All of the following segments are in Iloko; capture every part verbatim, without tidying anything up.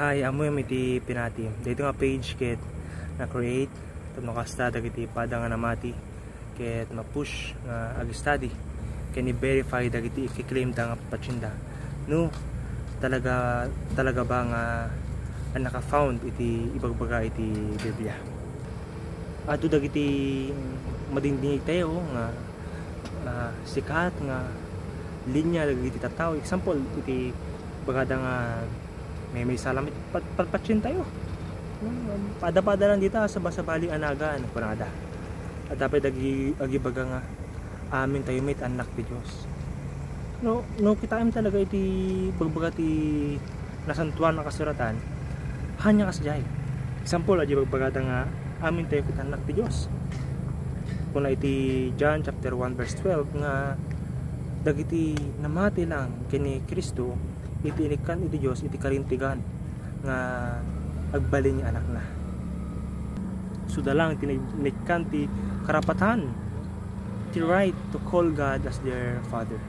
Ay, ammoyo iti pinatim. Daytoy nga page ket na-create tapno kasta dagiti pada nga namati ket ma-push nga ag-study ken i-verify dagiti ikiklaimda nga patienda. No, talaga, talaga ba nga a naka-found iti ibagbaga iti Biblia? Adu dagiti madingdingig tayo nga, ah, sikat nga linya dagiti tattao. Example, iti bagada nga Maymaysa lamet pat-, patpatien tayo. Hmm, pada-pada lang dita, sabasabali anagan, kunada. Adda pay dagi-, agibaga nga, amin tayo met annak ti Dios. No, no, kitaem talaga iti bagbaga ti nasantuan a kasuratan, haan nga kasdiay. Example, adi bagbagada nga, amin tayo ket annak ti Dios. Kuna iti John chapter one verse twelve nga, dagiti namati lang ken ni Cristo, iti inikkan iti Dios iti karintigan nga agbalin ni Anakna. Suda lang iti inikkan ti karapatan, ti right to call God as their Father.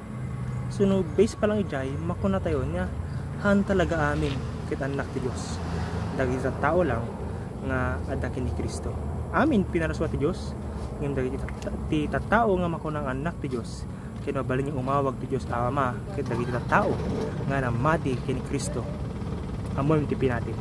So, no, based pa lang idiay, makuna tayo nga, haan talaga amin ket annak ti Dios. Dagiti tattao lang nga adda ken ni Cristo. Amin, pinarasua ti Dios, ngem dagiti tat-, ti tattao nga makuna nga annak ti Dios, ket mabalin nga umawag ti Dios a Ama ket dagiti tattao nga namati ken ni Cristo. Ammoyo ti pinatim.